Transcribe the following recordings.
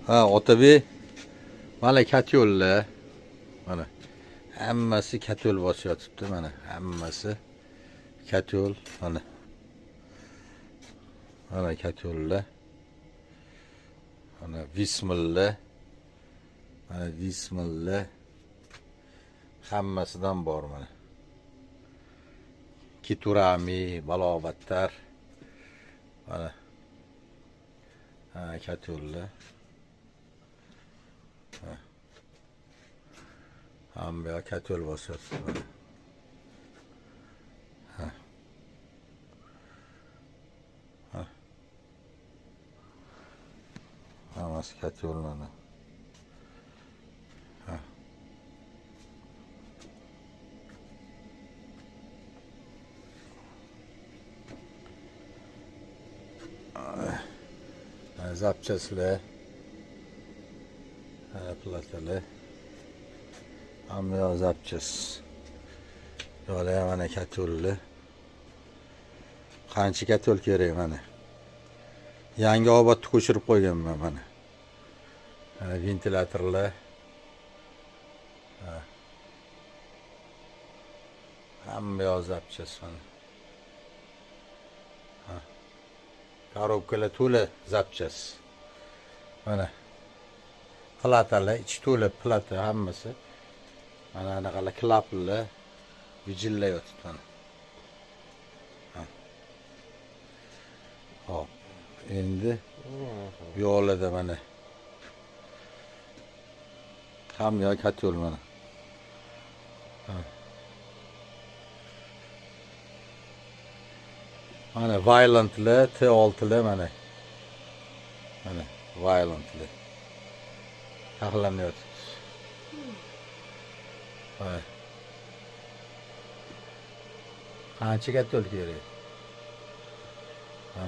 Ha, Otabek, mana katyollar. Mana hammasi katyol bosyotibdi mana, hammasi katyol mana. Mana katyollar. Mana Vismillar. Mana Vismillar. Hammasidan bor mana. Kiturami, balobattar. Mana. Ha, katyollar. Ha. Hamma yoq katyol bosyapti mana. Ha. Ha. Hammasi katyol mana. Ha. Ha, zapchastlar. Ha, platalar. Hamma yoq zapchast. Yo'la ham mana katyollar. Qancha katyol kerak mana. Yangi obodni ko'chirib qo'yganman mana. Mana ventilatorlar. Ha. Hamma yoq zapchast mana. Ha. Korobkalar to'la zapchast. Mana. Platalar ichi to'la plata hammasi. Mana anaqalar klaplar vijillar yotibdi mana. Ha. Hop, endi bu yoqlarda mana. Hamma yoq katyol mana. Ha. Mana Violentlar, T6lar mana. Mana Violentlar. Taxlanyapti. Ha. Qancha katyol kerak? Ha.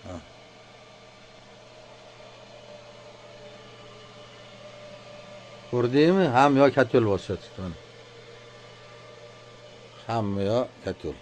Ha. Ko'rdingmi? Hamma yoq katyol bosyapti mana. Hamma yoq katyol.